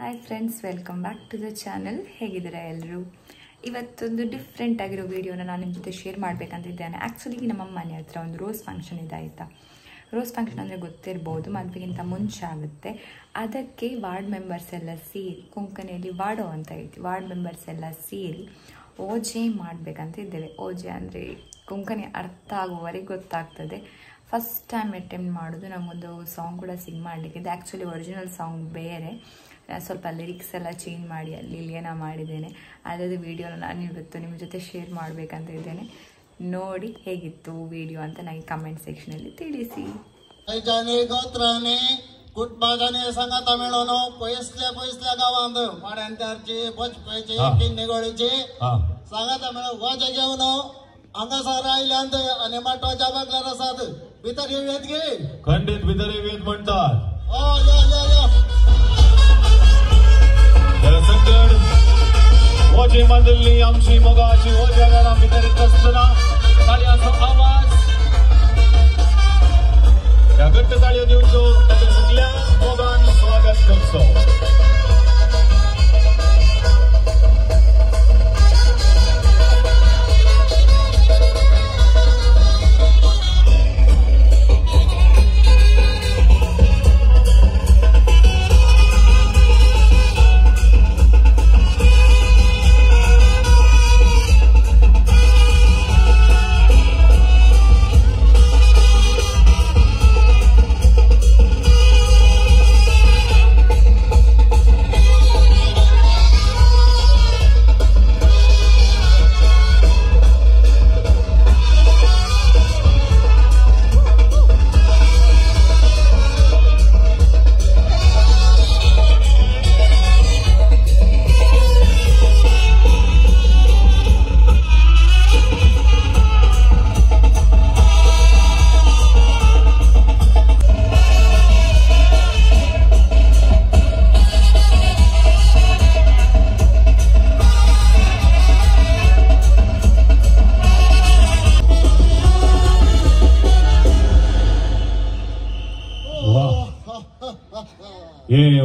Hi friends, welcome back to the channel. ಹೇಗಿದ್ದೀರಾ ಎಲ್ಲರೂ? ಇವತ್ತೊಂದು ಡಿಫ್ರೆಂಟ್ ಆಗಿರೋ ವೀಡಿಯೋನ ನಾನು ನಿಮ್ಮ ಜೊತೆ ಶೇರ್ ಮಾಡಬೇಕಂತಿದ್ದೇನೆ. ಆ್ಯಕ್ಚುಲಿ ನಮ್ಮ ಮನೆ ಹತ್ರ ಒಂದು ರೋಸ್ ಫಂಕ್ಷನ್ ಇದೆ ಆಯಿತಾ. ರೋಸ್ ಫಂಕ್ಷನ್ ಅಂದರೆ ಗೊತ್ತಿರ್ಬೋದು, ಮದುವೆಗಿಂತ ಮುಂಚೆ ಆಗುತ್ತೆ. ಅದಕ್ಕೆ ವಾರ್ಡ್ ಮೆಂಬರ್ಸ್ ಎಲ್ಲ ಸೇರಿ, ಕೊಂಕಣಿಯಲ್ಲಿ ವಾಡೋ ಅಂತ ಹೇಳ್ತೀವಿ, ವಾರ್ಡ್ ಮೆಂಬರ್ಸ್ ಎಲ್ಲ ಸೇರಿ ಓಜೆ ಮಾಡಬೇಕಂತ ಇದ್ದೇವೆ. ಓಜೆ ಅಂದರೆ ಕೊಂಕಣಿ ಅರ್ಥ ಆಗುವವರೆಗೆ ಗೊತ್ತಾಗ್ತದೆ. ಫಸ್ಟ್ ಟೈಮ್ ಅಟೆಂಪ್ಟ್ ಮಾಡೋದು. ನಮಗೊಂದು ಸಾಂಗ್ ಕೂಡ ಸಿಂಗ್ ಮಾಡಲಿಕ್ಕಿದೆ. ಆ್ಯಕ್ಚುಲಿ ಒರಿಜಿನಲ್ ಸಾಂಗ್ ಬೇರೆ, ಸ್ವಲ್ಪ ಲಿರಿಕ್ಸ್ ಎಲ್ಲ ಚೇಂಜ್ ಮಾಡಿ ಅಲ್ಲಿ ಇಲ್ಲಿ ಏನೋ ಮಾಡಿದ್ದೇನೆ. ಅದರದ್ದು ವೀಡಿಯೋನ ನಾನು ಇವತ್ತು ನಿಮ್ಮ ಜೊತೆ ಶೇರ್ ಮಾಡಬೇಕಂತ ಇದ್ದೇನೆ. ನೋಡಿ ಹೇಗಿತ್ತು ವೀಡಿಯೋ ಅಂತ ನನಗೆ ಕಮೆಂಟ್ ಸೆಕ್ಷನಲ್ಲಿ ತಿಳಿಸಿ. खंडित भितर येत म्हणतात. वजे मांडली आमची मोगाची वज्या घरां भितर येत आसतना ताळयांचो आवाज, ह्या घट्ट ताळयो दिवचो, ताच्या सगळ्या मोगान स्वागत करचो.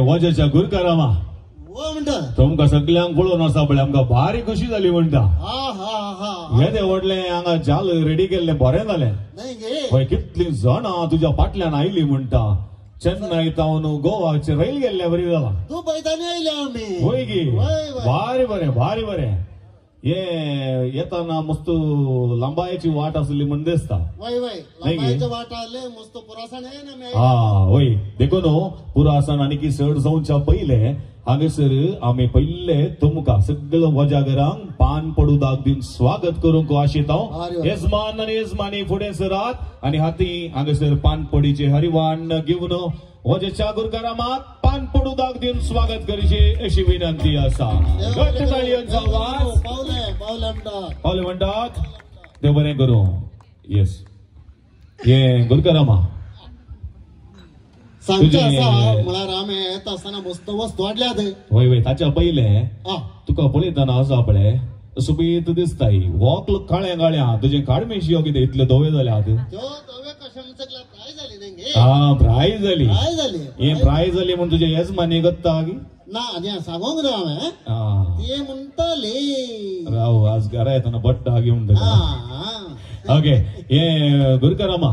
वजेच्या गुरकारामा तुमकां सगळ्यांक पळोवन आसा पळय, आमकां भारी खुशी जाली म्हणटा. येदें व्हडलें हांगा जाल रेडी केल्लें बरें जालें. हय, कितलीं जाणां तुज्या फाटल्यान आयली म्हणटा. चेन्नय तावन गोवाचे रैल गेल्ल्या बरी जाला. हय की, भारी बरें, भारी बरें. हे येताना मस्त लांबायेची वाट आसली म्हण दिसता. हा वय, देखून पुरासण आनी की चड जावच्या पयले हांगासर आमी पयले तुमकां सगळो वजागरांक पान पडू दाग दिवन स्वागत करूंक आशिता. येजमान आनी येजमानी फुडें सरात आनी हाती हांगासर पानपडीचे हरिवाण घेवन वजेच्या गुरकारामाक पान पडू दाग दिवन स्वागत करचे अशी विनंती आसा. घट्ट ताळयांचो आवाज. पावले म्हणटात. देव बरें करूं. येस, हे गुरकारामा सांगचें आसा म्हळ्यार आमी येता आसतना मस्त वस्तू हाडल्यात. वय वय, ताच्या पयले तुका पळयतना आसा पळय सुबीत दिसता. वॉकल काळ्या काळ्या तुजें काडमेशी कितें इतले धवे जाल्यात. हा, प्राय जाली, हे प्राय जाली म्हूण तुजे येजमानी गत्ता की ना सांगूंक ना हांवें, ते म्हणटाले राव आज घरा येतना बट्टा घेवन. ओके, हे गुरकारामा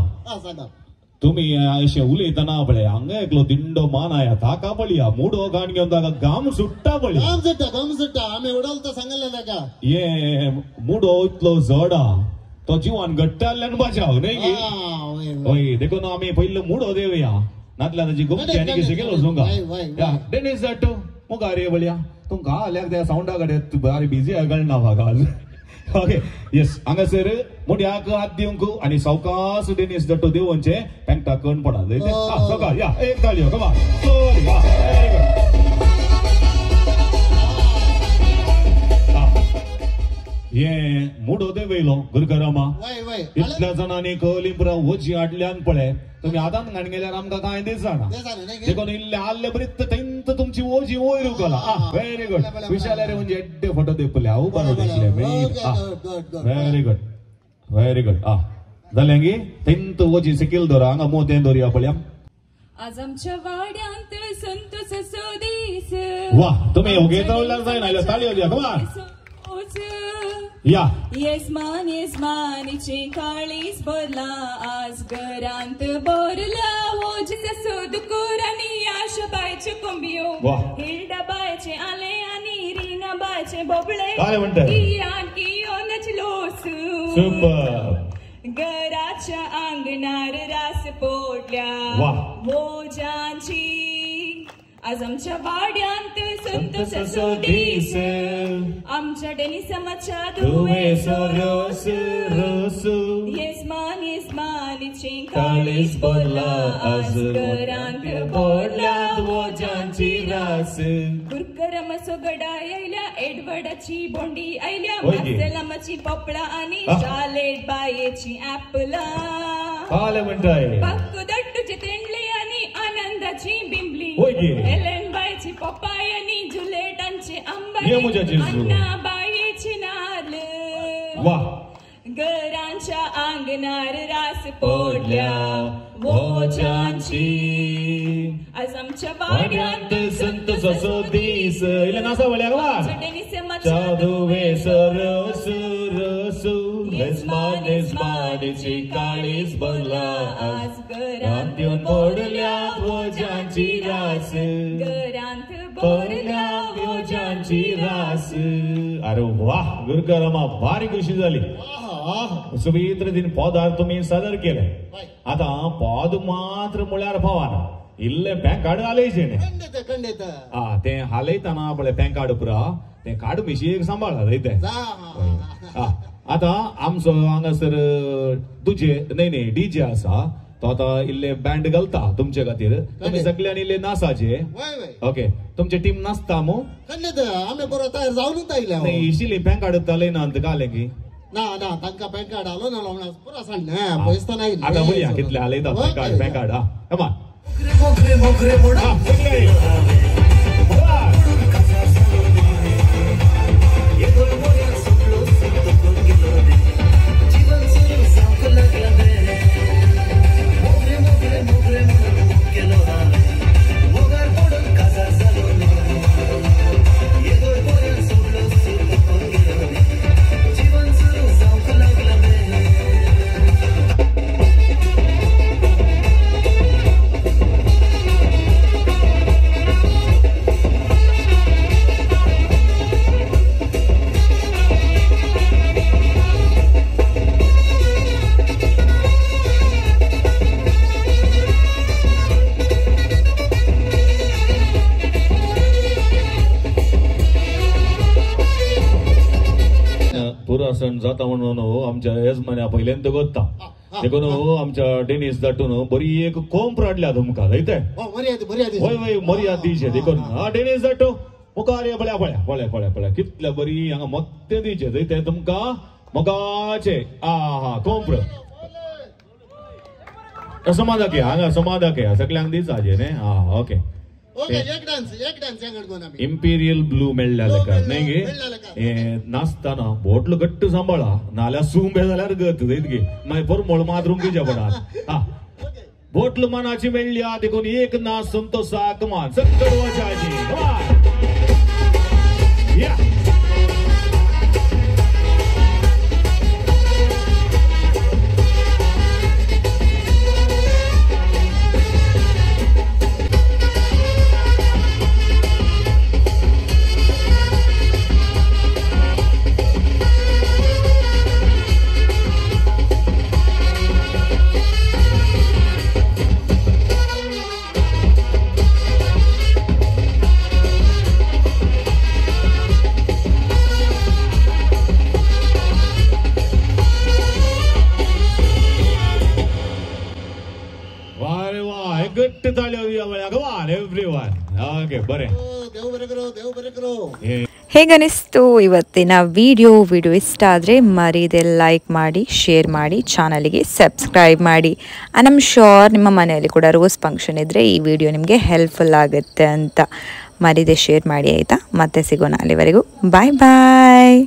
तुम्ही अशें उलयतना पळय हांगा एकलो दिंडो मान आया, ताका पळया मुडो काण घेवन ताका घाम सुट्टा पळय. घाम सुट्टा, घाम सुट्टा. आमी उडल तो सांगलें ताका, हे मुडो इतलो जड आ तो जिवान घट्ट जाल्ल्यान बचाव न्हय की. हय, देखून आमी पयलो मुडो देवया, नातल्यार ताची गोमती आनी कितें केलो वचूंक. डेनिस that मुखार ये पळया, तुमकां आल्याक त्या सावंडा कडेन बारी बिजी कळना म्हाका आज. ओके, येस, हांगासर मुड्याक हात दिवंक आनी सावकास डेनिस दट्टो देवोवचे तांकां कण पडा. सावकास या, एक ताळयो, कमा स्लोली. Very good. हे मुडो देवयलो गुरकारामा. इतल्या जाणांनी कली पुरा वजी हाडल्यान पळय तुमी आदान घाण गेल्यार आमकां कांय दिसना. देखून इल्ले आल्ले बरीत थंयत तुमची ओजी वयर उगला. Very good. विशाल्यार म्हणजे एड्डे फोटो दिपले हांव बरो दिसले. Very good, very good. जालें गी थंयत ओजी सकयल दवर, हांगा मोतें दवरया पळया. आज आमच्या वाड्यांत संतोषाचो दीस. वा तुम्ही उगेता उरल्यार जायना ताळयो दिया. कमान या. येजमान येजमानीचें काळीज भरलां आज घरांत भरला हो जिसाचो दुकोर आनी आशाबायच्यो कोंबयो, हिल्डाबायचें आलें आनी रिनाबायचें बोबळे, कियान कियोनाची लोस. घराच्या आंगणार रास पोडल्या मोजांची. आज आमच्या वाड्यांत संतोषाचो दीस. आमच्या डेनिसामाच्या धुवेचो रोस रोस. येजमान येजमानीचें काळीज भरलां आज घरांत भरल्या मोजांची रास. गुरकरमाचो गडा आयल्या, एडवर्डाची बोंडी आयल्या, मार्सेलामाची पोपळां आनी शालेट बायेची ऍपलां. पाक्को दट्टूचे तेंडले आनी आनंदाची बिंबली, एलन बायची पपाय आनी जुलेटांचे आंबे, अण्णा बायेची नाल्ल. घरांच्या आंगणार रास पोडल्या मोजांची. आज आमच्या वाड्यांत संतोषाचो दीस. इल्लें नासा वळ्या धुवेचो रोस रोस. येजमान येजमानीची काळीज भरलां आज घरांत पडल्या मोजांची रास. घरांत भरल्या मोजांची रास. अरे वा गुरकरमा भारी खुशी जाली. सुवित्र दिन पदार तुम्ही सादर केले. आता पद मात्र म्हळ्यार पावना इल्ले पॅन कार्ड हालयचें. हा तें हालयतना पळय पॅन कार्ड पुरा तें कार्ड मिशी सांबाळ तें. आतां आमचो हांगासर तुजे न्हय न्हय डीजे आसा तो आतां इल्ले बँड घालता तुमचे खातीर. तुमी सगळ्यांनी इल्ले नासाचे. ओके तुमचे टीम नाचता मू? आमी बरो तयार जावनूच आयल्या. इशिल्ली पॅन कार्ड घालयना घालें की ना ना तांकां पॅन कार्ड हालो ना पुरा सांडलें पयस तर आयलें. आतां पळया कितले हालयता पॅन कार्ड. पॅन कार्ड हा कमान. पुरासण जाता म्हणून आमच्या येजमान्या पयल्यांत करता देखून आमच्या डेनिस दाटून बरी एक कोंप हाडल्या तुमकां जायते. वय वय मर्याद दिवचे देखून हा डेनिस दाटो मुखार ये. पळया पळया पळया पळया पळया कितल्या बरी हांगा मोत्ते दिवचे जायते तुमकां मोगाचे. आ हा कोंप्र समाधाक हांगा समाधाक सगळ्यांक दिसाचे न्ही. हा ओके इम्पिरियल ब्लू मेळ्ळ्या लेखा न्ही गे. नाचतना बोटलो घट्ट सांबाळा नाल्यार सुंबे जाल्यार गत इतकी मागीर परमळ मात रुंकीच्या पडा. हा बोटल मनाची मेळ्ळ्या देखून एक नाच संतोषाक मान सक्कड वचाची. या ಹೇಗನಿಸ್ತು ಇವತ್ತಿನ ವಿಡಿಯೋ? ವಿಡಿಯೋ ಇಷ್ಟ ಆದರೆ ಮರೀದೆ ಲೈಕ್ ಮಾಡಿ, ಶೇರ್ ಮಾಡಿ, ಚಾನಲ್ಗೆ ಸಬ್ಸ್ಕ್ರೈಬ್ ಮಾಡಿ. ಆ್ಯಂಡ್ I'm sure ನಿಮ್ಮ ಮನೆಯಲ್ಲಿ ಕೂಡ ರೋಸ್ ಫಂಕ್ಷನ್ ಇದ್ದರೆ ಈ ವಿಡಿಯೋ ನಿಮಗೆ ಹೆಲ್ಪ್ಫುಲ್ ಆಗುತ್ತೆ ಅಂತ ಮರೀದೆ ಶೇರ್ ಮಾಡಿ ಆಯಿತಾ. ಮತ್ತೆ ಸಿಗೋಣ, ಅಲ್ಲಿವರೆಗೂ ಬಾಯ್ ಬಾಯ್.